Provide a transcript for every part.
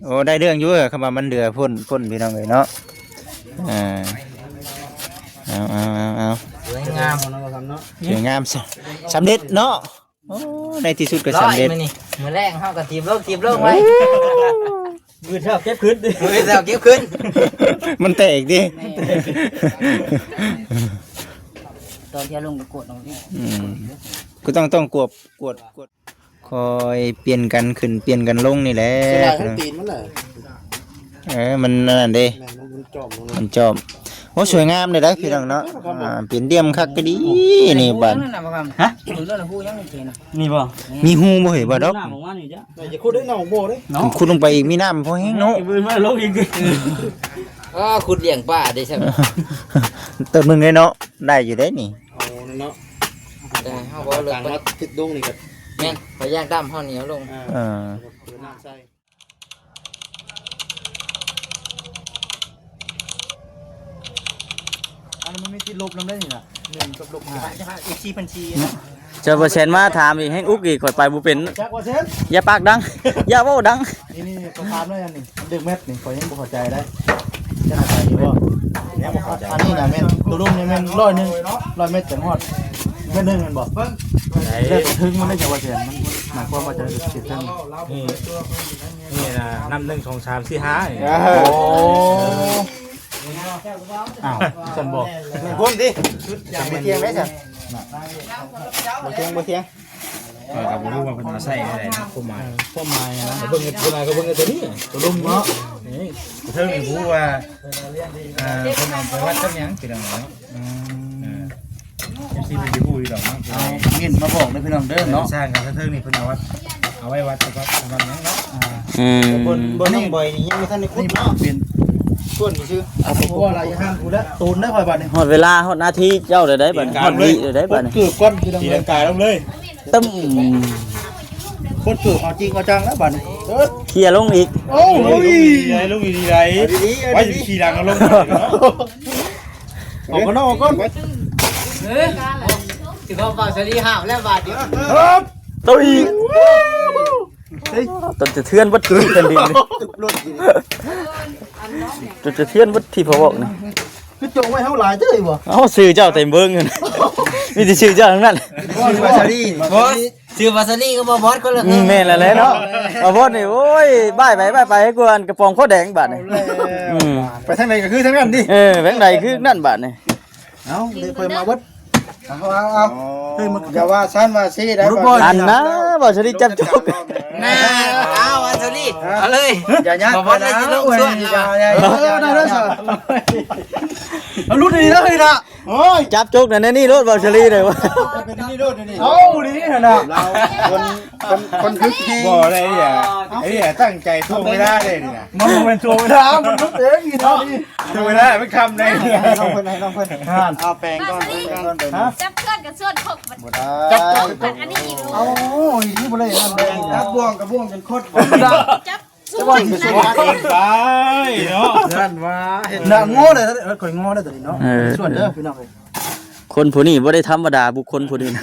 ໂອ້ ໄດ້ເລື່ອງຢູ່ ຄຳວ່າມັນເດືອພົ້ນ ພົ້ນ ພີ່ນ້ອງເອີຍເນາະ. ອ່າ ເອົາ ເອົາ ເອົາ ເອົາ ສວຍງາມເນາະ ສວຍງາມ ສຳ ສຳເລັດເນາະ. ໂອ້ ໃນທີ່ສຸດກໍສຳເລັດ. ມື້ນີ້ ມື້ແລງເຮົາກໍຖີບລົງ ຖີບລົງໄວ້. ໂອ້ ມື້ເຊົ້າເກັບຂຶ້ນ ມື້ເຊົ້າເກັບຂຶ້ນ. ມັນແຕກຕິ ຕອນທີ່ເອົາລົງກໍກວດເອົາ. ອືມ ກໍຕ້ອງ ຕ້ອງກວດ ກວດ ກວດ ຄ່ອຍປ່ຽນກັນຂຶ້ນປ່ຽນກັນລົງນີ້ແຫຼະ. ສະຫຼາຍທັງຕີນມັນແຫຼະ. ເອີ ມັນອັນນັ້ນເດ້ ແມ່ນ ມັນຈອມ ມັນຈອມ. ໂອ້ ສວຍງາມເລີຍເດ້ພີ່ນ້ອງເນາະ. ອ່າ ເປັນຫຼ່ຽມຄັກກໍດີນີ້ບາດ. ຮະ ເບິ່ງດ້ວຍນະ ຮູ້ຍັງນີ້ເຈນະ ນີ້ບໍ່? ມີຮູບໍ່ເຮີ້ຍ? ບໍ່ດອກ ນ້ຳອອກມານີ້ຈ້ະ. ຢ່າຂຸດເດ້ ນ້ຳບໍ່ເດ້ ເນາະ ຂຸດລົງໄປອີກ ມີນ້ຳພໍແຮງເນາະ. ເບິ່ງມາລົງອີກ. ອ້າ ຂຸດລ້ຽງປາເດ້ຊັ້ນ. ເຕີມໜຶ່ງເດ້ເນາະ ໄດ້ຢູ່ເດ້ນີ້. ເອົາເນາະ ແຕ່ເຮົາບໍ່ເລີກ ຕ່າງມາຕິດດົງນີ້ກໍແມ່ນ ພະຍາຍາມຕາມເຮົານີ້ເອົາລົງ. ເອີ ເປີດນ້ຳໃສ່ ອັນນັ້ນມັນມີຕິດລົບນຳໄດ້ນີ້ນະ ໜຶ່ງກັບລົບຫ້າ ເອັຟຊີພັນສີ່. ເຈົ້າບໍ່ແຊນມາຖາມອີກ ແຮງອຸກອີກ ຂ້ອຍໄປບໍ່ເປັນ. ຈັກບໍ່ແຊນ ຢ່າປາກດັງ ຢ່າເວົ້າດັງ. ນີ້ ນີ້ ຂໍຖາມໜ້ອຍອັນນີ້ ມັນດຶກແມັດນີ້ ຂ້ອຍຍັງບໍ່ເຂົ້າໃຈໄດ໋. ຈະເຂົ້າໃຈຢູ່ບໍ່? ຍັງບໍ່ເຂົ້າໃຈ. ອັນນີ້ນະແມ່ນ ຕົວລຸ່ມນີ້ແມ່ນຮ້ອຍໜຶ່ງ ຮ້ອຍແມັດຈັ່ງຮອດແມັດໜຶ່ງແມ່ນບໍ່? ແລ້ວຕົວເທິງມັນໄດ້ຈັກວ່າແຊນ ມັນໝາຍຄວາມວ່າຈະເສດເທິງ. ນີ້ ນີ້ນະ ນຳ ໜຶ່ງ ສອງ ສາມ ສີ່ ຫ້າ ນີ້. ໂອ້ ອ້າວ ຊັ້ນບໍ່ ແມ່ນພຸ້ນຕິ ບໍ່ທຽງໄດ້ຊັ້ນ. ບໍ່ທຽງ ບໍ່ທຽງ. ຂ້ອຍກໍບໍ່ຮູ້ວ່າເພິ່ນເອົາໃສ່ແນວໃດນະ ຄວາມໝາຍ ຄວາມໝາຍນະ. ເບິ່ງເຮັດ ເພິ່ນກໍເບິ່ງເຮັດຕົວນີ້ ຕົວລຸ່ມເນາະ. ນີ້ເທິງນີ້ບໍ່ຮູ້ວ່າ ອ່າ ເພິ່ນເອົາໄປວັດກັບຫຍັງ ພີ່ນ້ອງເນາະ. ອືມ ເອີ ເອັຟຊີເພິ່ນຊິຮູ້ຢູ່ດອກເນາະ. ເອົາ ເມັ້ນມາບອກເດີພີ່ນ້ອງເດີເນາະ. ສ້າງກັນເທິງນີ້ເພິ່ນເອົາວັດ ເອົາໄວ້ວັດສຳລັບ ສຳລັບຫຍັງເນາະ. ອ່າ ອືມ ບ່ອນ ບ່ອນນ້ອງບອຍນີ້ຍັງບໍ່ທັນໄດ້ຂຸດເນາະ ເປັນສ່ວນຊື່. ເອົາ ບໍ່ວ່າຫຼາຍ ຢ່າຫ້າມກູແລ້ວ ໂຕນໄດ້ຂ້ອຍບາດນີ້. ຮອດເວລາ ຮອດນາທີເຈົ້າແລ້ວໄດ໋ບາດນີ້ ຮອດວິແລ້ວໄດ໋ບາດນີ້. ກົດເກີບກ່ອນ ຕີລັງກາລົງເລີຍ. ຕຶ້ມ ຄົນເກີບເອົາຈິງເອົາຈັງແລ້ວບາດນີ້. ເອີ ເຄຍລົງອີກ. ໂອ້ຍ ລົງດີໆ ໄດ້ ໄວ້ຊິຂີ່ຫຼັງເອົາລົງ. ອອກກ່ອນເນາະ ອອກກ່ອນ. ເອີ ຊິເວົ້າເບົາສາລີຫ້າມແລ້ວບາດນີ້. ຕຸ້ຍ ຕົນສະເທືອນເບິດພື້ນແຜ່ນດິນ. ຕົນສະເທືອນເບິດທີ່ພໍ່ເວົ້ານີ້. ຄືຈົ່ງໄວ້ເຮົາຫຼາຍເຕີບບໍ່? ເອົາ ຊື່ເຈົ້າເຕັມເບິ່ງຢູ່ນະ ມີແຕ່ຊື່ເຈົ້າທັງນັ້ນ. ບໍ່ ຊື່ວ່າສາລີ ບໍ່ ຊື່ວ່າສາລີກັບບໍ່ບອດຄົນລະ. ອືມ ແມ່ນແລ້ວແຫຼະເນາະ. ບໍ່ບອດນີ້ ໂອ້ຍ ບາຍໄປບາຍໄປ ກວ່າອັນກະປ໋ອງໂຄດແດງບາດນີ້. ອືມ ໄປທາງໃດກໍຄືທາງນັ້ນຕິ. ເອີ ໄປທາງໃດຄືນັ້ນບາດນີ້. ເອົາ ເດີ ຄ່ອຍມາເບິດ. ເອົາ ເອົາ ເອົາ ເຮີ້ຍ ມັນຢ່າວ່າຊັ້ນວ່າຊີ້ໄດ໋. ອັນນະ ບໍ່ສາລີຈັບຈຸກນະ. ເອົາ ອັນສາລີ ເອົາເລີຍ. ຢ່າຍາກ ບໍ່ບອດເລີຍ ຊິລົງສວນ. ເອົາ ເອົາ ເອົາ ເອົາ ເອົາ ລຸດດີເດີເຮີ້ຍນະ. ໂອ້ຍ ຈັບຈຸກນະ ແນວນີ້ໂລດ ເບົາສາລີເດີ. ເປັນນີ້ໂລດນີ້. ເອົາ ດີຫັ້ນນະ ລາວຄົນ ຄົນ ຄົນຄຶກແຮງ. ບໍ່ໄດ້ ໄອ້ເຫຍ ຕັ້ງໃຈຖ່ວງເວລາເດ້ນີ້ນະ. ມັນບໍ່ແມ່ນຖ່ວງເວລາ ມັນຫຼຸດເອງອີ່ເນາະ. ຖ່ວງເວລາມັນຄຳໄດ້. ໃຫ້ນ້ອງເພິ່ນ ໃຫ້ນ້ອງເພິ່ນ. ເອົາແປງກ່ອນ ແປງກ່ອນ. ຮະ ຈັບເຄື່ອນກັບສ່ວນຄົບ ບໍ່ໄດ້ ຈັບ ຈັບອັນນີ້ອີກ. ເອົາ ອີ່ນີ້ບໍ່ໄດ້ ຈັບບ່ວງກັບບ່ວງຈົນຄົດ. ຈັບ ເກີນໄປເນາະ. ນັ້ນວ່າເຫັນໜ້າງໍເດ້ ເອີ ຂ້ອຍງໍເດ້ຕົວນີ້ເນາະ. ເອີ ສ່ວນເດີພີ່ນ້ອງເອີຍ ຄົນຜູ້ນີ້ບໍ່ໄດ້ທຳມະດາ ບຸກຄົນຜູ້ນີ້ນະ.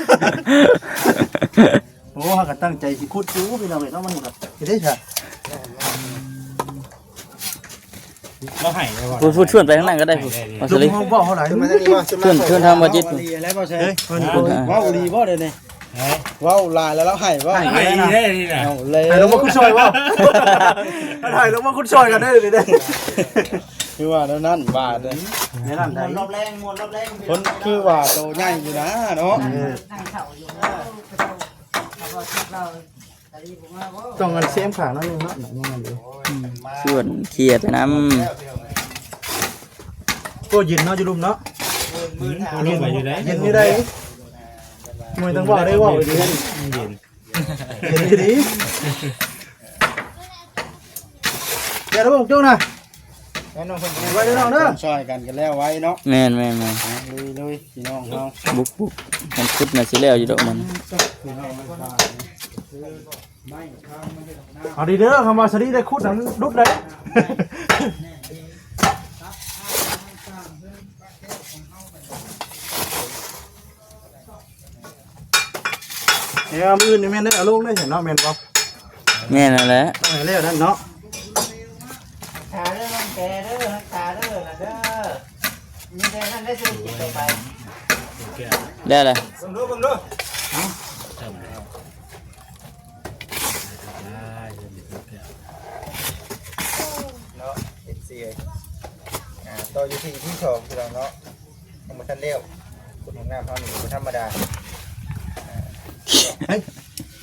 ໂອ້ ເຮົາກໍຕັ້ງໃຈຊິຂຸດຢູ່ພີ່ນ້ອງເອີຍເນາະ. ມັນກໍຊິໄດ້ຊະ ລາວໃຫ້ໄດ້ບໍ່? ພຸ້ນໆ ຊວນໄປທາງນັ້ນກໍໄດ້ພຸ້ນ. ເອົາສາລີ ເຮົາເວົ້າເທົ່າໃດ ຊວນ ຊວນທາງບໍ່ຈິດ. ເວົ້າດີບໍ່ເດ້ນີ້? ເວົ້າຫຼາຍແລ້ວລາວໃຫ້ບໍ່? ໃຫ້ໄດ້ນີ້ນະ. ເອົາແລ້ວ ໃຫ້ລົງມາຄຸດຊ່ອຍບໍ່? ໃຫ້ລົງມາຄຸດຊ່ອຍກັນເດ້ນີ້ເດ້. ຄືວ່າແນວນັ້ນວ່າເດ້ ແນວນັ້ນໄດ໋. ຄົນຄືວ່າໂຕໃຫຍ່ຢູ່ນະເນາະ. ເອີ ຕ້ອງອັນເຊມຂ້າງໜ້ອຍໜຶ່ງເນາະ. ອືມ ສ່ວນເຄຍໄປນຳ. ໂອ້ ເຢັນເນາະ ຢູ່ລຸ່ມເນາະ. ອືມ ເຢັນຢູ່ໃດ໋ ເຢັນຢູ່ໃດ໋. ບໍ່ຕ້ອງເວົ້າໄດ້ ເວົ້າຢູ່ເຢັນ ເຢັນດີ. ແລ້ວບໍ່ຈົກນະ ໄວ້ເດີນ້ອງເດີ. ຊ່ອຍກັນກໍແລ້ວໄວເນາະ. ແມ່ນໆໆ ລຸຍໆ ພີ່ນ້ອງເຮົາ ບຸກໆ. ມັນຂຸດໜ້າຊິແລ້ວຢູ່ດອກມັນ. ເອົາດີເດີ ຄຳວ່າສາລີໄດ້ຂຸດນັ້ນຫຼຸດເລີຍ. ແລ້ວມື້ອື່ນນີ້ແມ່ນໄດ້ເອົາລົງໄດ້ຊັ້ນເນາະ ແມ່ນບໍ່? ແມ່ນນັ້ນແຫຼະ ຕ້ອງໃຫ້ແລ້ວນັ້ນເນາະ. ຖ້າເດີນ້ອງແກເດີ ຮັກສາເດີນະເດີ ມີແຕ່ນັ້ນແຫຼະ ທຸລະກິດຕໍ່ໄປ ໄດ້ແລ້ວ ເບິ່ງດູ ເບິ່ງດູ ເນາະ ເອັຟຊີ ເອີຍ ອ່າ ຕໍ່ຢູ່ທີ່ ອີພີ ສອງ ພີ່ນ້ອງເນາະ ຍັງບໍ່ທັນແລ້ວ ຄົນຫ້ອງນ້ຳເຮົານີ້ບໍ່ທຳມະດາ ເຮີ້ຍ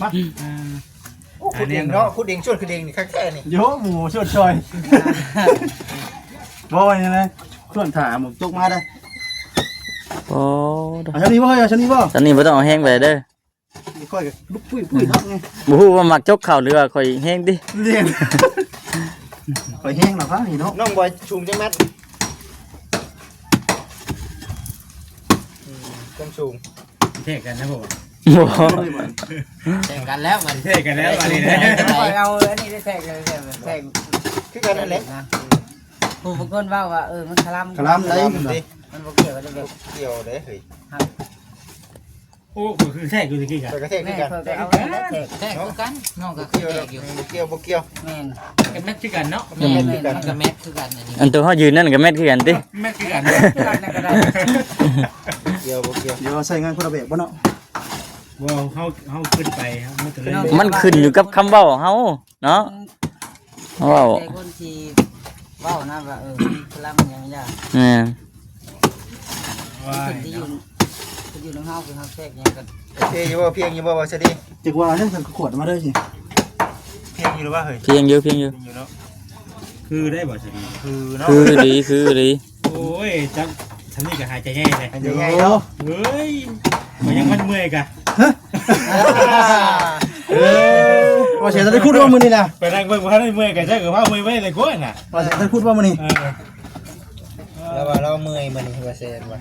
ມາ ອ່າ ໂອ້ ຂຸດເອງເນາະ ຂຸດເອງ ຊວນຂຸດເອງນີ້ຄັກແທ້ນີ້ ໂຍ ໝູຊວນຊ່ອຍ ບໍ່ວ່າຫຍັງນະ ຊວນຖ້າໝົກຈົກມາເດີ ໂອ້ ເອົາຊຳນີ້ບໍ່ ເອົາຊຳນີ້ບໍ່ ຊຳນີ້ບໍ່ຕ້ອງເອົາແຮງປານໃດເດີ ຂ້ອຍກໍລຸກປຸ້ຍໆເນາະ ບໍ່ຮູ້ວ່າມັກຈົກເຂົ້າ ຫຼືວ່າຂ້ອຍແຮງຕິ ແຮງ ຂ້ອຍແຮງແລ້ວພານີ້ເນາະ ນ້ອງບອຍສູງຈັກແມັດ? ອືມ ຄວາມສູງ ແທກກັນນະບໍ່ ບໍ່ ແທກກັນແລ້ວບັດນີ້ ແທກກັນແລ້ວບັດນີ້ນະ ຂ້ອຍເອົາອັນນີ້ໄປແທກ ແທກ ແທກຄືກັນນັ້ນແຫຼະ ຜູ້ບາງຄົນເວົ້າວ່າ ເອີ ມັນຄະລຳ ຄະລຳໄດ໋ ມັນບໍ່ກ່ຽວກັນເດ້ ບໍ່ກ່ຽວເດ້ເຮີ້ຍ ໂອ້ ຂ້ອຍຄືແທກຢູ່ຕະກີ້ກະ ຂ້ອຍກໍແທກຄືກັນ ຂ້ອຍກໍເອົາແທກ ແທກຄືກັນ ນ້ອງກໍຄືແທກຢູ່ ບໍ່ກ່ຽວ ບໍ່ກ່ຽວ ແມ່ນ ກໍແມັດຄືກັນເນາະ ແມ່ນ ແມ່ນ ມັນກໍແມັດຄືກັນ ອັນນີ້ ອັນໂຕເຮົາຢືນນັ້ນກໍແມັດຄືກັນຕິ ແມັດຄືກັນ ຄືກັນນັ້ນກໍໄດ້ ບໍ່ກ່ຽວ ບໍ່ກ່ຽວ ດຽວໃຊ້ງານຄົນລະແບບບໍ່ເນາະ ບໍ່ ເຮົາ ເຮົາຂຶ້ນໄປ ເຮົາມັນກໍເລີຍ ມັນຂຶ້ນຢູ່ກັບຄຳເວົ້າເຮົາເນາະ ເວົ້າ ແຕ່ຄົນທີ່ເວົ້ານະວ່າ ເອີ ມີພະລັງຫຍັງຢ່າ ແມ່ນ ວ່າ ເພິ່ນທີ່ຢູ່ ເພິ່ນຢູ່ນຳເຮົາ ຄືເຮົາແຊກຫຍັງກັນ ໂອເຄຢູ່ບໍ່? ພຽງຢູ່ບໍ່ ບ່າວສາລີ? ຈັກວ່າແລ້ວ ສັນກະຂວດມາເດີຊິ ພຽງຢູ່ຫຼືວ່າເຮີ້ຍ? ພຽງຢູ່ ພຽງຢູ່ ພຽງຢູ່ເນາະ ຄືໄດ້ ບ່າວສາລີ? ຄືເນາະ ຄືດີ ຄືດີ ໂອ້ຍ ຈັກ ທາງນີ້ກໍຫາຍໃຈງ່າຍເລີຍ ຫາຍໃຈງ່າຍເນາະ ເຮີ້ຍ ມັນຍັງມັນເມື່ອຍກະ ຮະ? ເອີ ວ່າຊິໄດ້ຂຸດບໍ່ມື້ນີ້ນະ? ໄປນັ່ງເບິ່ງບໍ່ທັນໄດ້ເມື່ອຍກະ ຈັກວ່າເມື່ອຍໄວເລີຍກວ່ານະ ວ່າຊິໄດ້ຂຸດບໍ່ມື້ນີ້? ເອີ ລາວວ່າລາວເມື່ອຍມື້ນີ້ ວ່າແຊນວ່າ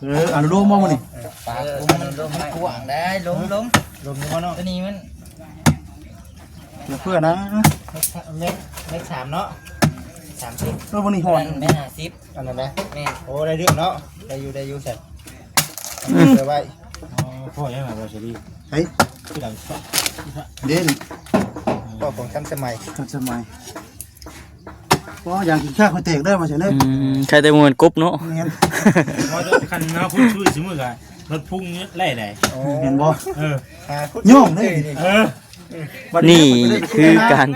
ເອີ ອະນຸໂລມບໍ່ມື້ນີ້? ເອີ ປາກ ເອີ ມັນ ມັນກວ້າງໄດ໋ ລົມ ລົມ ລົມຢູ່ບໍ່ເນາະ? ຕົວນີ້ມັນ ຢ່າເພື່ອນະ ແມັດ ແມັດ ແມັດສາມເນາະ ສາມສິບ ເອີ ມື້ນີ້ຮ້ອນ ແມັດຫ້າສິບ ອັນນັ້ນນະ ແມ່ນ ໂອ້ ໄດ້ເລື່ອງເນາະ ໄດ້ຢູ່ ໄດ້ຢູ່ຊັ້ນ ອືມ ເກັບໄວ້ ອໍ ພໍຍັງລະ ບ່າວສາລີ? ໃສ? ຄືດັງ ເດ້ນີ້ ພໍຂອງທັນສະໄໝ ທັນສະໄໝ ພໍຢ່າງກິນຂ້າວຂ້ອຍແຕກເດີ ວ່າຊັ້ນເດີ ອືມ ໃຄແຕ່ບໍ່ແມ່ນກົບເນາະ ແມ່ນ ພໍຄັນເຮົາຄຸດຊຸຍຊິມື້ກະລົດພຸງໄລ່ໄດ໋ ອໍ ແມ່ນບໍ່? ເອີ ຫາຄຸດ ຍ່ອງເດ້ນີ້ ເອີ ນີ້ຄືການ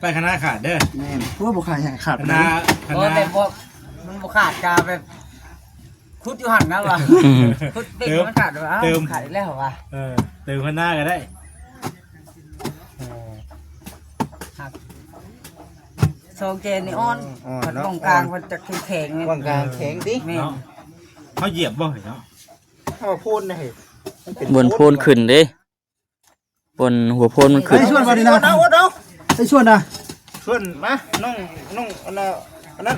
ໄປຄະນາຂາດເດີ ແມ່ນ ໂອ້ຍ ບໍ່ຂາດຫຍັງຂາດ ຄະນາ ຄະນາ ບໍ່ແມ່ນ ບໍ່ ມັນບໍ່ຂາດກະແບບ ຂຸດຢູ່ຫັ້ນນະວ່າ ອືມ ຂຸດເປັນ ເຕີມ ມັນຂາດວ່າ ເຕີມ ຂາດອີກແລ້ວວ່າ ເອີ ເຕີມຄະນາກໍໄດ້ ເອີ ສອງແຈນີ້ອ່ອນ ອ່ອນເນາະ ບ່ອນກາງ ອ່ອນ ມັນຈະແຂງ ບ່ອນກາງແຂງຕິ ແມ່ນ ເນາະ ເຮົາຢຽບບໍ່ເນາະ? ເຮົາໂພນນະເຮີ້ຍ ມັນເປັນ ບ່ອນໂພນຂຶ້ນເດ້ ບ່ອນຫົວໂພນມັນຂຶ້ນ ໃຫ້ຊວນວ່ານີ້ນະ ເອົາ ເອົາ ໃຫ້ຊວນນະ ຊວນມາ ນ້ອງ ນ້ອງ ອັນນ່າ ອັນນັ້ນ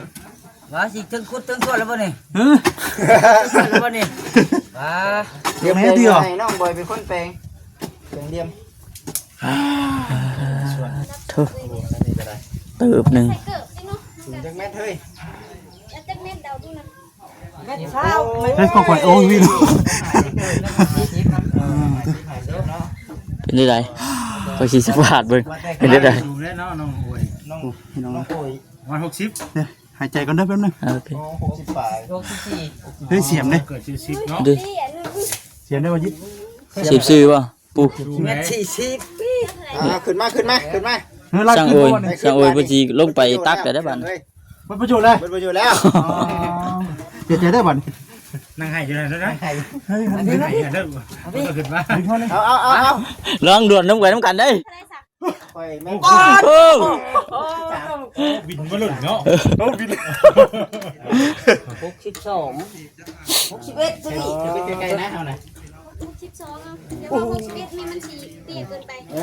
ວ່າຊິເຖິງຂຸດເຖິງຊວນແລ້ວບໍ່ນີ້? ຮະ? ເຖິງຊວນແລ້ວບໍ່ນີ້? ວ່າ ດຽວແມ່ຕິ ໃຫ້ນ້ອງບອຍເປັນຄົນແປງ ແປງດຽມ ໂທ້ ເຕີບໜຶ່ງ ໃສ່ເກີບຊິເນາະ ສູງຈັກແມັດເຮີ້ຍ? ຈັກແມັດເດົາດູນະ ແມັດຊາວ ເຮີ້ຍ ຂອງຂ້ອຍ ໂອ້ຍ ວິນ ເປັນຈັ່ງໃດ? ຂ້ອຍຊິສຳພາດເບິ່ງ ເປັນຈັ່ງໃດ? ສູງແລ້ວເນາະ ນ້ອງໂອ້ຍ ນ້ອງ ພີ່ນ້ອງ ນ້ອງໂອ້ຍ ປະມານຫົກສິບ ເອີ ຫາຍໃຈກ່ອນເດີແປັບໜຶ່ງ ເອີ ໂອເຄ ຫົກສິບປາຍ ຫົກສິບສີ່ ເຮີ້ຍ ສຽມເດ້ ເກີດສີ່ສິບເນາະ ເດ້ ສຽມໄດ້ບໍ່ຈິດ? ສຽມຊື່ບໍ່? ປູ ແມັດສີ່ສິບ ອ່າ ຂຶ້ນມາ ຂຶ້ນມາ ຂຶ້ນມາ ເຮີ້ຍ ຊ່າງໂອ້ຍ ຊ່າງໂອ້ຍ ເພິ່ນຊິລົງໄປຕັກແລ້ວເດ້ບາດນີ້ ເບິດປະໂຫຍດແລ້ວ ເບິດປະໂຫຍດແລ້ວ ອໍ ເສຍໃຈເດີບາດນີ້ ນັ່ງໄຫ້ຢູ່ນັ້ນເດີ ນັ່ງໄຫ້ ເຮີ້ຍ ນັ່ງໄຫ້ຢູ່ນັ້ນເດີ ເອົາຂຶ້ນມາ ເອົາ ເອົາ ເອົາ ລອງດວນນຳກັນ ນຳກັນເດ້ ຂ້ອຍແມ່ນ ໂອ້ ໂອ້ ບິນມາຫຼຸດເນາະ ເອີ ໂອ້ ບິນ ຫົກສິບສອງ ຫົກສິບເອັດ ຕົວນີ້ ໄປໃກ້ໆນະເຮົານະ ຫົກສິບສອງ ເອົາ ແຕ່ວ່າຫົກສິບເອັດນີ້ມັນຊິເຕ້ຍເກີນໄປ ເອີ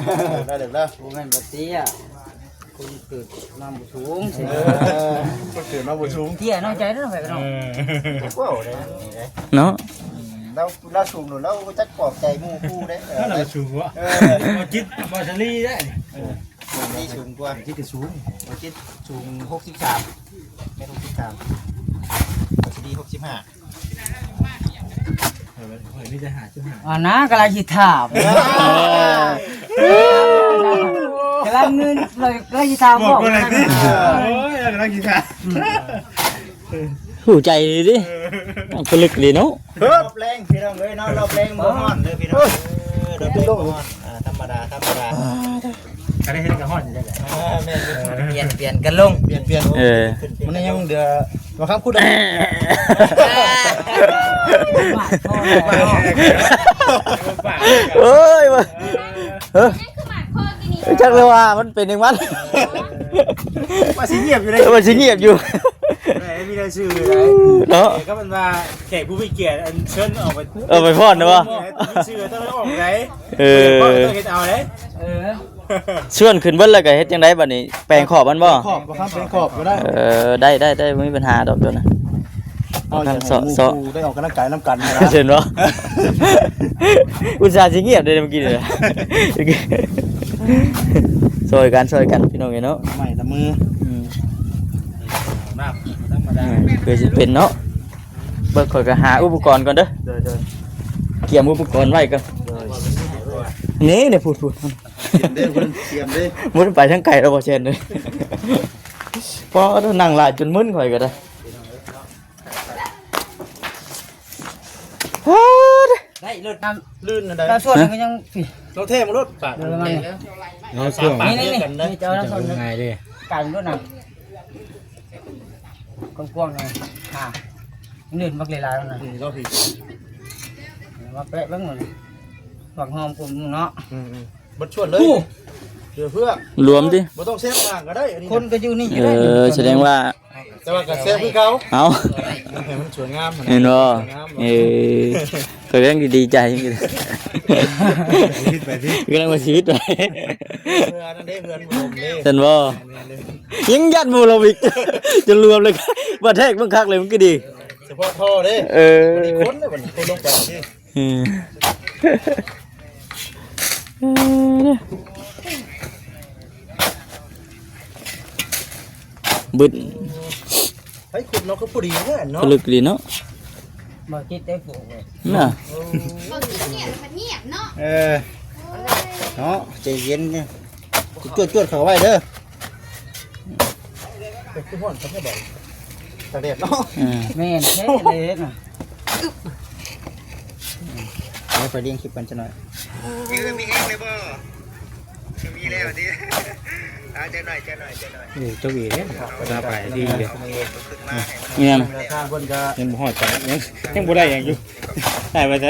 ໄດ້ເລີຍ ບໍ່ແມ່ນບໍ່ເຕ້ຍ ຄົນເກີດມາບໍ່ສູງ ເອີ ຄົນເກີດມາບໍ່ສູງ ເຕ້ຍນ້ອຍໃຈເດີ ເອີ ເວົ້າໄດ້ເນາະ ລາວ ລາວສູງໂລດ ລາວບໍ່ຈັກປອບໃຈໝູ່ຄູ່ເດ້ ເອີ ລາວສູງບໍ່ ເອີ ບໍ່ຈິດ ບໍ່ສາລີເດ້ ເອີ ບໍ່ສາລີສູງກວ່າ ບໍ່ຈິດກໍສູງ ບໍ່ຈິດສູງຫົກສິບສາມ ແມັດຫົກສິບສາມ ບໍ່ສາລີຫົກສິບຫ້າ ເອີ ມີແຕ່ຫ້າຈຸດຫ້າ ອ່ານະ ກຳລັງຊິຖາມ ເອີ ເງິນ ເລີຍ ເລີຍຊິຖາມບອກ ບອກວ່າໄດ້ຕິ? ໂອ້ຍ ເອົາກຳລັງຊິຖາມ ຮູ້ໃຈດີເດ້ ເອີ ຕ້ອງຜະລຶກດີເນາະ. ຮອບແລງພີ່ນ້ອງເອີຍເນາະ ຮອບແລງບໍ່ຮ້ອນເດີພີ່ນ້ອງເອີຍ ຮອບແລງບໍ່ຮ້ອນ ອ່າ ທຳມະດາ ທຳມະດາ ອ່າ ກະໄດ້ເຮັດກະຮ້ອນຢູ່ເດ້. ອ່າ ແມ່ນຢູ່ ປ່ຽນ ປ່ຽນກັນລົງ ປ່ຽນ ປ່ຽນ ເອີ ມັນຍັງເດືອ ວ່າຄຳຄຸດ ໂອ້ຍ ວ່າ ເອີ ຈັກເລີຍວ່າມັນເປັນຫຍັງມັນ ວ່າຊິງຽບຢູ່ເດ້ ເອີ ວ່າຊິງຽບຢູ່ ແມ່ນ ມີແຕ່ຊື່ເນາະ ເອີ ກໍເປັນວ່າແຂກຜູ້ມີກຽດ ອັນເຊີນອອກໄປ ເອີ ໄປຟ້ອນເນາະ ມີຊື່ຕ້ອງໄດ້ອອກໄດ້ ເອີ ເຮັດເອົາເດ້ ເອີ ຊວນຂຶ້ນເບິດແລ້ວກໍເຮັດຈັ່ງໃດບັດນີ້ ແປງຂອບມັນບໍ່? ຂອບບໍ່ຄັບ ແປງຂອບກໍໄດ້ ເອີ ໄດ້ ໄດ້ ໄດ້ ບໍ່ມີບັນຫາດອກໂຕນັ້ນ ເອົາ ທາງເຊາະ ເຊາະ ໄດ້ອອກກຳລັງກາຍນຳກັນນະ ເຫັນບໍ່? ອຸດສ່າຊິງຽບເດ້ເມື່ອກີ້ນີ້ ຊ່ອຍກັນ ຊ່ອຍກັນພີ່ນ້ອງເອີຍເນາະ ໄມ້ລະມື ອືມ ເພື່ອຊິເປັນເນາະ ເບິ່ງ ຂ້ອຍກໍຫາອຸປະກອນກ່ອນເດີ ໂດຍ ໂດຍ ກຽມອຸປະກອນໄວ້ກ່ອນ ໂດຍ ນີ້ ນີ້ ພຸ້ນ ພຸ້ນ ກຽມເດ້ ເພິ່ນກຽມເດ້ ບໍ່ໄດ້ໄປທາງໄກແລ້ວບໍ່ແຊນເດ້ ພໍ ນັ່ງຫຼາຍຈົນມຶນຂ້ອຍກໍໄດ້ ໄດ້ລົດນ້ຳ ລື່ນອັນໃດ ແລ້ວສ່ວນມັນກໍຍັງ ນີ້ ລົດແທ້ມາລົດ ປາດ ເອີ ມັນນີ້ ເອົາຊ່ວງ ນີ້ ນີ້ ນີ້ ນີ້ ຈະເອົານ້ຳ ຈະລົງງ່າຍເດ້ ກາຍເປັນລົດນ້ຳ ກວ້າງໆ ນີ້ ອ່າ ນີ້ບັກຫຼາຍໆ ນັ້ນນະ ນີ້ລອງພີ້ ມາແປະເບິ່ງ ບັກຫອມກຸ້ມເນາະ ອືມໆ ເບິດສ່ວນເລີຍ ເຫຼືອເພື່ອ ລວມຕິ ບໍ່ຕ້ອງແຊບມາກກໍໄດ້ ອັນນີ້ ຄົນກໍຢູ່ນີ້ ເອີ ສະແດງວ່າ ແຕ່ວ່າກໍແຊບຄືເກົ່າ ເອົ້າ ໃຫ້ມັນສວຍງາມ ເຫັນບໍ່? ເອີ ຂ້ອຍກຳລັງດີໃຈ ໄປຕິ ໄປຕິ ກຳລັງວ່າຊີວິດໄປ ເພື່ອນັ້ນເດ້ ເພື່ອນບໍ່ລົມເດ້ ເຫັນບໍ່? ແມ່ນເດ້ ຍັງຢ້ານບໍ່ລົມອີກ ຈົນລວມເລີຍ ວ່າແທກເບິ່ງຄັກເລີຍ ມັນຄືດີ ສະເພາະທໍ່ເດ້ ເອີ ຄົນເດ້ ຄົນລົງໄປ ເອີ ບຶດ ໃຫ້ຂຸດເນາະ ຄືພໍດີແທ້ເນາະ ກະລຶກດີເນາະ ບໍ່ຄິດໄດ້ຜູກເລີຍນະ ບໍ່ຄິດງຽບ ງຽບເນາະ ເອີ ເນາະ ໃຈເຢັນເນາະ ຈວດໆ ເຂົ້າໄວ້ເດີ. ເປັນຄືຮ້ອນຄັກແທ້ບໍ່ ຕາກແດດເນາະ ອືມ ແມ່ນແທ້ເລີຍນະ ດຽວຂ້ອຍລ້ຽງຄລິບກ່ອນຈັກໜ່ອຍ ເອີ ມີແຮງເລີຍບໍ່? ມີແລ້ວຕິ ເອົາຈັກໜ່ອຍ ຈັກໜ່ອຍ ຈັກໜ່ອຍ ນີ້ຕົກອີກເດ້ ສະບາຍດີເດ້ ແມ່ນ ທາງເພິ່ນກໍຍັງບໍ່ຮອດປານໃດ ຍັງ ຍັງບໍ່ໄດ້ຫຍັງຢູ່ ໄດ້ໄປແຕ່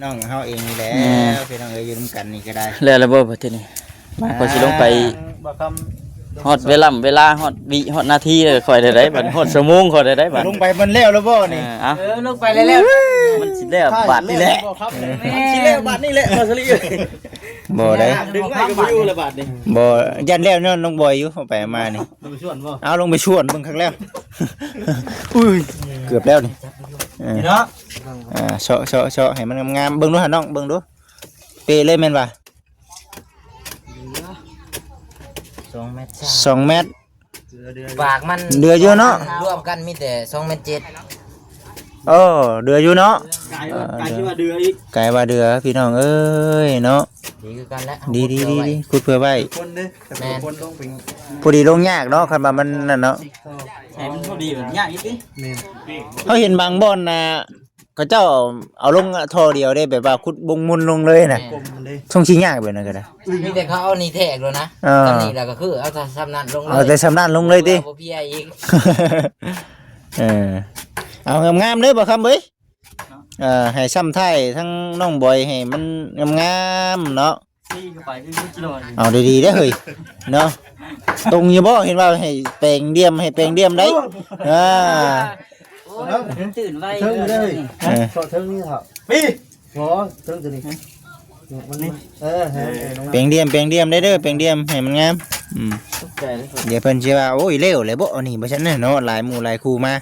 น้องเฮาเองนี่แหละ แม่น พี่น้องเอ้ย อยู่นำกันนี่ก็ได้ แล้ว แล้วบ่บัดทีนี้ มา อ่า ข้อยสิลงไป บ่คำ ฮอดเวลา เวลา ฮอดวิ ฮอดนาทีแล้ว ข้อยได้ ได้บัด ฮอดชั่วโมง ข้อยได้ ได้บัด ลงไปมันแล้วแล้วบ่นี่ เออ เอา เออ ลงไปแล้ว มันสิแล้วบาดนี่แหละ บ่ครับ แม่น มันสิแล้วบาดนี่แหละ บ่สลี บ่ได้ ดึงไว้ก็บ่อยู่แล้วบาดนี่ บ่ ย่านแล้วเนาะ น้องบอยอยู่ เอาไปเอามานี่ ลงไปชวนบ่ เอาลงไปชวนเบิ่งคักแล้ว อุ้ย เกือบแล้วนี่ เออ นี่เนาะ อ่า เซาะ เซาะ เซาะให้มันงามๆ เบิ่งดูหาน้อง เบิ่งดู เป๊ะเลยแม่นบ่ สองเมตร สองเมตร ปากมัน เหลืออยู่เนาะ รวมกันมีแต่สองเมตรเจ็ด โอ้ เหลืออยู่เนาะ กลายว่า เออ กลายว่าเหลืออีก กลายว่าเหลือ พี่น้องเอ้ยเนาะ ดีคือกันแหละ ดี ดี ดี ดี ขุดเผื่อไว้ คนเด้ แม่น คนลงไป พอดีลงยากเนาะ คันว่ามันนั่นเนาะ ให้มันพอดีแบบยากอีกติ แม่น เฮาเห็นบางบ่อนน่ะ เขาเจ้าเอาลงท่อเดียวเด้ แบบว่าขุดบงมุนลงเลยน่ะ แม่น กลมมันเด้ ช่วงสิยากแบบนั้นก็ได้ มีแต่เขาเอานี่แทกโลดนะ เออ ซำนี้แล้วก็คือเอาแต่ซำนั้นลงเลย เอาแต่ซำนั้นลงเลยติ บ่เพียอีก เออ เอางามๆ เด้อบ่คำเอ้ย เอ่อ ให้ซ้ำท้ายทั้งน้องบอยให้มันงามๆ เนาะ เอาดีๆ เด้อเฮ้ย เนาะ ตรงอยู่บ่ เห็นว่าให้แปลงเดี่ยม ให้แปลงเดี่ยมได้ อ่า โอ้ย ตื่นไว เทิงอยู่เด้อ เออ เทิงนี่เถาะ ปี อ๋อ เทิงตัวนี้ มันนี่ เออ เออ แปลงเดี่ยม แปลงเดี่ยมได้เด้อ แปลงเดี่ยมให้มันงาม อืม ตกใจเลย เดี๋ยวเพิ่นสิว่า โอ้ย เลวเลยบ่ อันนี้บ่ซั่นน่ะเนาะ หลายหมู่หลายคู่มา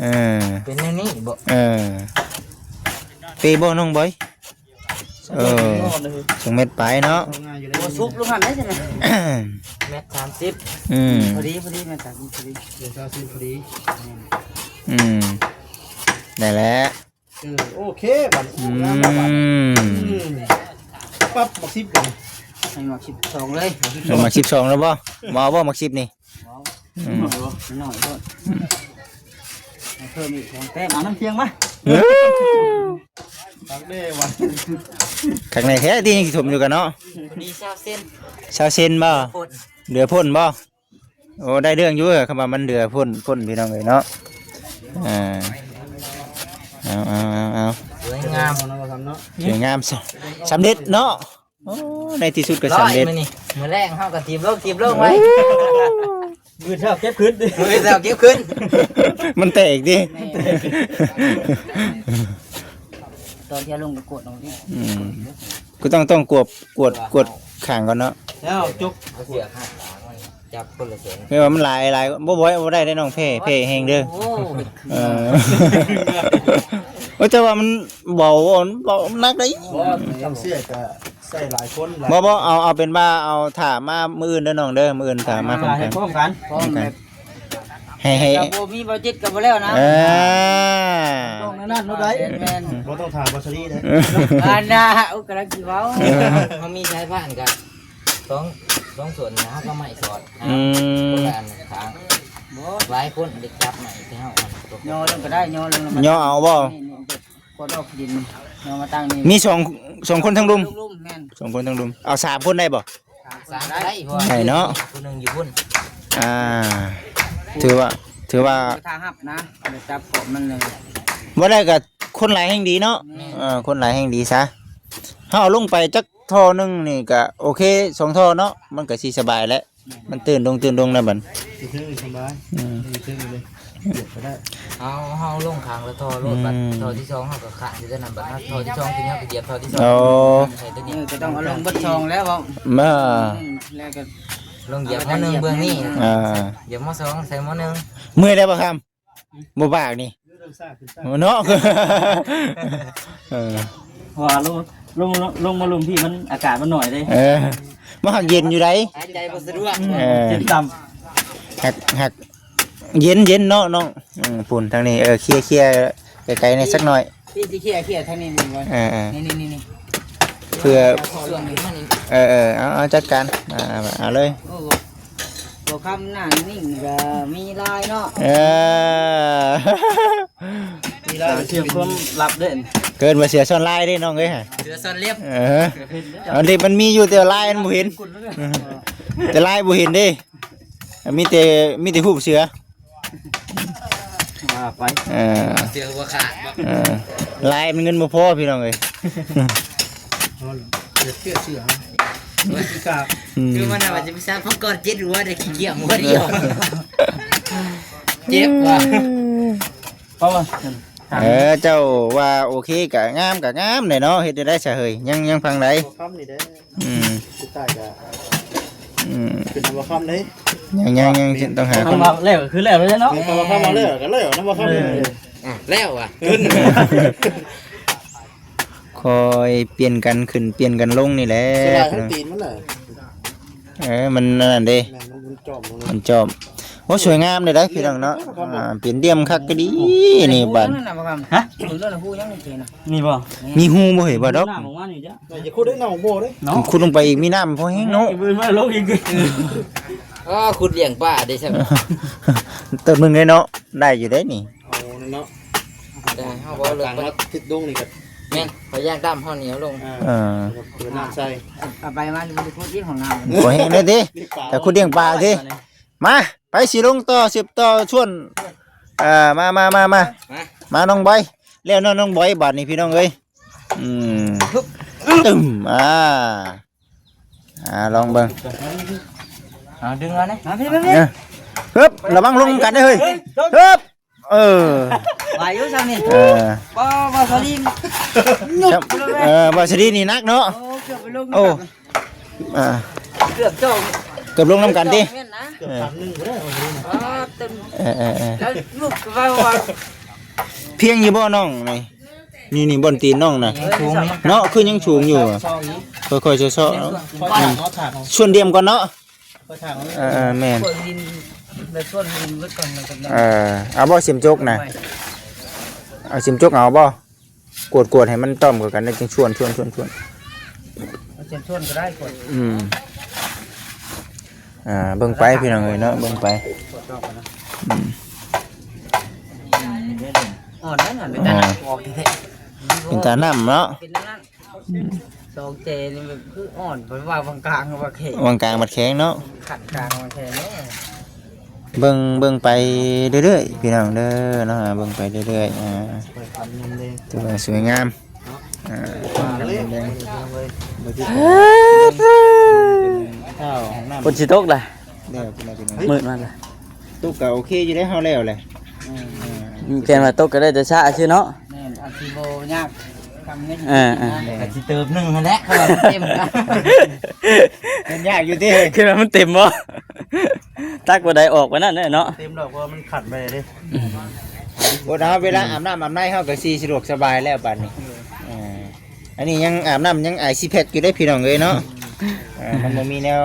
เออ เป็นแนวนี้บ่ เออ เปบ่น้องบอย เออ สองเมตรปลายเนาะ โอ้ ซุบลงหั่นได้ซั่นน่ะ เมตรสามสิบ อืม พอดี พอดี เมตรสามสิบ พอดี เดี๋ยวสามสิบพอดี อืม ได้แล้ว เออ โอเค บัดนี้ อืม งามแล้วบัดนี้ อืม ปั๊บ บักสิบเลย ให้บักสิบสองเลย เอาบักสิบสองแล้วบ่ บ่เอาบ่บักสิบนี่ เอา อืม น้อยโพด ให้เพิ่มอีกสองแต้ม เอาน้ำเคียงมา เออ คักแน่ว่ะ คักแน่แท้ที่ยังสิถมอยู่กันเนาะ พอดีซาวเซน ซาวเซนบ่ พ่น เหลือพ่นบ่ โอ้ ได้เรื่องอยู่ คำว่ามันเหลือพ่น พ่นพี่น้องเอ้ยเนาะ อ่า เอา เอา เอา เอา สวยงาม สวยงาม ส- สำเร็จเนาะ โอ้ ในที่สุดก็สำเร็จ ร้อยมื้อนี้ มื้อแลงเฮาก็ถีบลง ถีบลงไว้ โอ้ มื้อเช้าเก็บขึ้น มื้อเช้าเก็บขึ้น มันแตกติ ตอนที่เอาลงก็กดลงนี่ อืม ก็ต้อง ต้องกวด กวด กวดข้างก่อนเนาะ แล้วจก เอาเสือกหักหลังมัน จับคนละแสน แม่ว่ามันหลาย หลาย บ่ บ่ บ่ได้เด้น้อง แพ้ แพ้แฮงเด้อ โอ้ เออ โอ้ แต่ว่ามันเบา เบา มันหนักได้ บ่ ทำเสียก็ใส่หลายคนหลาย บ่ บ่ เอา เอาเป็นว่า เอา ถ้ามามื้ออื่นเด้อน้องเด้อ มื้ออื่นถ้ามาพร้อมกัน พร้อมกัน พร้อมกัน ให้ ให้ ถ้าบ่มีบ่จิตก็บ่แล้วนะ เออ ต้องนั่นนั่นเนาะได้ แม่นๆ บ่ต้องถามบ่สลีเด้อ อันน่ะ โอ้ กำลังสิเว้า เออ เฮามีสายพานก็ สอง สองส่วนนะ เฮาก็ไม้สอด อืม คนละอันข้าง บ่ หลายคนเด็กจับไม้ที่เฮาเอา ย่อลงก็ได้ ย่อลง ย่อเอาบ่ นี่ นี่ นี่ กดออกดิน ย่อมาตั้งนี่ มีสอง สองคนทั้งลุม ลุมๆ แม่น สองคนทั้งลุม เอาสามคนได้บ่ สามคนได้ ได้ เพราะว่า ได้เนาะ ผู้หนึ่งอยู่พุ่น อ่า ถือว่า ถือว่า ถ้าฮับนะ เดี๋ยวจับเกาะมันเลย บ่ได้ก็คนหลายแฮงดีเนาะ แม่น เออ คนหลายแฮงดีซะ เฮาเอาลงไปจัก ท่อหนึ่งนี่ก็โอเค สองท่อเนาะ มันก็สิสบายแหละ มันตื้นลง ตื้นลงแล้วบัด สิเทิงสบาย อืม สิเทิงเลย เหยียบก็ได้ เอา เฮาลงข้างละท่อโลด บัด อืม ท่อที่สองเฮาก็ข้างอยู่แต่นั้น บัดท่อที่สองทีนี้เฮาก็เหยียบท่อที่สอง โอ้ ใส่ตัวนี้ เออ ก็ต้องเอาลงเบิดสองแล้วเว้า มา อืม แล้วก็ลงเหยียบหม้อหนึ่งเบื้องนี้ อ่า เหยียบหม้อสองใส่หม้อหนึ่ง เมื่อยได้บ่ครับ บ่ปากนี่ เนาะ เออ เพราะว่าลง ลง ลงมาลุมพี่มันอากาศมันหน่อยเด้ เออ มันหักเย็นอยู่ได๋ หายใจบ่สะดวก เออ เจ็บต่ำ หัก หัก เย็น เย็นเนาะน้อง อืม พุ่นทางนี้ เออ เคลียร์ เคลียร์ไกลๆ นี่สักหน่อย พี่สิเคลียร์ เคลียร์ทางนี้หนึ่งก่อน เออ เออ นี่ นี่ นี่ นี่ เพื่อ ส่วนหนึ่งมัน เออ เออ เอา เอาจัดการ อ่า เอาเลย โอ้ บ่คำหน้านิ่งก็มีลายเนาะ เออ มีลายเสียความลับเด้ เกินว่าเสือซ่อนลายเด้น้องเอ้ย เสือซ่อนเล็บ เออ อันนี้มันมีอยู่แต่ลายมันบ่เห็น แต่ลายบ่เห็นเด้ มีแต่ มีแต่รูปเสือ ว่าไป เออ เสือหัวขาดบ่ เออ ลายมันเงินบ่พอพี่น้องเอ้ย ເອົາເດ ເຊື່ອເຊື່ອເຮົາ ອືມ ຄືມັນວ່າຈະໄປສາມພັນກອນເຈັດຫົວ ໄດ້ຂີ້ກ້ຽມຫົວດຽວ ເຈັບວ່ະ ເພາະວ່າ ເອີ ເຈົ້າວ່າໂອເຄກະງາມກະງາມແຫຼະເນາະ ເຮັດໄດ້ຊະເຮີ້ຍ ຍັງ ຍັງພັງໃດ ບໍ່ຄຳນີ້ເດ້ ອືມ ສຸດທ້າຍກະ ອືມ ຂຶ້ນນຳບໍ່ຄຳເດ້ ຍັງ ຍັງ ຍັງຕ້ອງຫາ ຄຳວ່າແລ້ວກໍຄືແລ້ວແລ້ວເນາະ ຄຳວ່າ ຄຳວ່າແລ້ວກໍແລ້ວນຳບໍ່ຄຳ ເອີ ອ່ະ ແລ້ວວ່ະ ຂຶ້ນ ຄ່ອຍປ່ຽນກັນຂຶ້ນປ່ຽນກັນລົງນີ້ແຫຼະ ເສຍດາຍທັງຕີນມັນແຫຼະ ເອີ ມັນອັນນັ້ນເດ້ ແມ່ນ ມັນ ມັນຈອມລົງເລີຍ ມັນຈອມ ໂອ້ ສວຍງາມເລີຍເດ້ພີ່ນ້ອງເນາະ ອ່າ ເປັນດຽມຄັກກະດີນີ້ບາດ ຮະ ເບິ່ງເດີ ຮູຍັງນີ້ເຈນະ ນີ້ບໍ່ ມີຮູບໍ່ເຮີ້ຍ ບໍ່ດອກ ນ້ຳອອກມານີ້ຈ້ະ ຢ່າຂຸດໄດ້ ນ້ຳບໍ່ໄດ້ ເນາະ ຂຸດລົງໄປອີກ ມີນ້ຳພໍແຮງເນາະ ເບິ່ງມາລົງອີກ ອໍ ຂຸດລ້ຽງປາເດ້ຊັ້ນ ຕົ້ນໜຶ່ງເດ້ເນາະ ໄດ້ຢູ່ເດ້ນີ້ ເອົາເນາະ ແຕ່ເຮົາບໍ່ເລີກ ກາງມາຕິດດົງນີ້ກໍ ແມ່ນ ພະຍາດຳເຮົາໜຽວລົງ ເອີ ເອີ ເປີດນ້ຳໃສ່ ເອົາໄປມາ ມັນຈະຂຸດອີກຫ້ອງນ້ຳ ບໍ່ແຮງເດ້ຕິ ແຕ່ຂຸດລ້ຽງປາຕິ ມາ ໄປຊິລົງຕໍ່ ສືບຕໍ່ຊວນ ເອີ ມາ ມາ ມາ ມາ ມາ ມາ ນ້ອງບອຍ ແລ້ວເນາະ ນ້ອງບອຍ ບາດນີ້ພີ່ນ້ອງເອີຍ ອືມ ຕຶ້ມ ອ່າ ອ່າ ລອງເບິ່ງ ເອົາ ດຶງເອົານະ ມາພີ່ ມາພີ່ ເອີ ຮຶບ ລະວັງລົງນຳກັນເດີເຮີ້ຍ ຮຶບ ເອີ ໄວຢູ່ຊ່ຳນີ້ ເອີ ບໍ່ ບໍ່ສະລິງ ເອີ ບໍ່ສະລິງນີ້ໜັກເນາະ ໂອ້ ເກືອບໄປລົງ ໂອ້ ອ່າ ເກືອບຈອງ ເກືອບລົງນຳກັນຕິ ແມ່ນນະ ເກືອບພັນໜຶ່ງພຸ້ນເດີ ອໍ ເຕັມ ເອີ ເອີ ເອີ ແລ້ວລູກກໍວ່າ ວ່າ ພຽງຢູ່ບໍ່ນ້ອງນີ້ ນີ້ ນີ້ບ່ອນຕີນນ້ອງນະ ເອີ ສູງນີ້ ເນາະ ຄືຍັງສູງຢູ່ ຊອກອີກ ຄ່ອຍໆ ຊອກໆ ເນາະ ອືມ ສ່ວນດຽມກ່ອນເນາະ ເອີ ເອີ ແມ່ນ ເອີ ເອົາບໍ່ ເຂັມຈົກນະ ເອົາເຂັມຈົກເອົາບໍ່? ກວດ ກວດໃຫ້ມັນຕ້ອມເຂົ້າກັນ ແລ້ວຈຶ່ງຊວນ ຊວນ ຊວນ ຊວນ ເອົາເສັ້ນຊວນກໍໄດ້ ກວດ ອືມ ອ່າ ເບິ່ງໄປພີ່ນ້ອງເອີຍເນາະ ເບິ່ງໄປ ກວດດອກນະ ອືມ ອ່ອນນັ້ນນະ ເປັນຕາໜັກອອກແທ້ໆ ເປັນຕາໜັກເນາະ ເປັນນັ້ນ ອືມ ສອງແຈນີ້ແບບຄືອ່ອນ ເພິ່ນວ່າວາງກາງວ່າແຂງ ວາງກາງບັດແຂງເນາະ ຂັ້ນກາງວ່າແຂງເນາະ. ເບິ່ງ ເບິ່ງໄປເລື້ອຍໆ ພີ່ນ້ອງເດີເນາະ ເບິ່ງໄປເລື້ອຍໆ ອ່າ ຖືວ່າສວຍງາມ ອ່າ ຝົນຊິຕົກລະ ແລ້ວພີ່ນ້ອງ ມືດມາລະ ຕົກກໍໂອເຄຢູ່ເດ້ ເຮົາແລ້ວແຫຼະ ອືມ ແມ່ນວ່າຕົກກໍໄດ້ແຕ່ຊະຊື່ເນາະ ແມ່ນ ອາດຊິບໍ່ຍາກ ເອີ ເອີ ກໍຊິເຕີມໜຶ່ງຫັ້ນແຫຼະ ເພາະວ່າມັນເຕັມ ມັນຍາກຢູ່ຕິ ຄິດວ່າມັນເຕັມບໍ່ ຕັກບໍ່ໄດ້ອອກປານນັ້ນເນາະ ເຕັມດອກ ເພາະວ່າມັນຂັນໄປເດ້ ອືມ ໂອ້ ເນາະ ເວລາອາບນ້ຳອາບໃນເຮົາກໍຊິສະດວກສະບາຍແລ້ວບາດນີ້ ເອີ ອັນນີ້ຍັງອາບນ້ຳຍັງອາຍຊິແພັກຢູ່ເດ້ພີ່ນ້ອງເອີຍເນາະ ເອີ ມັນບໍ່ມີແນວ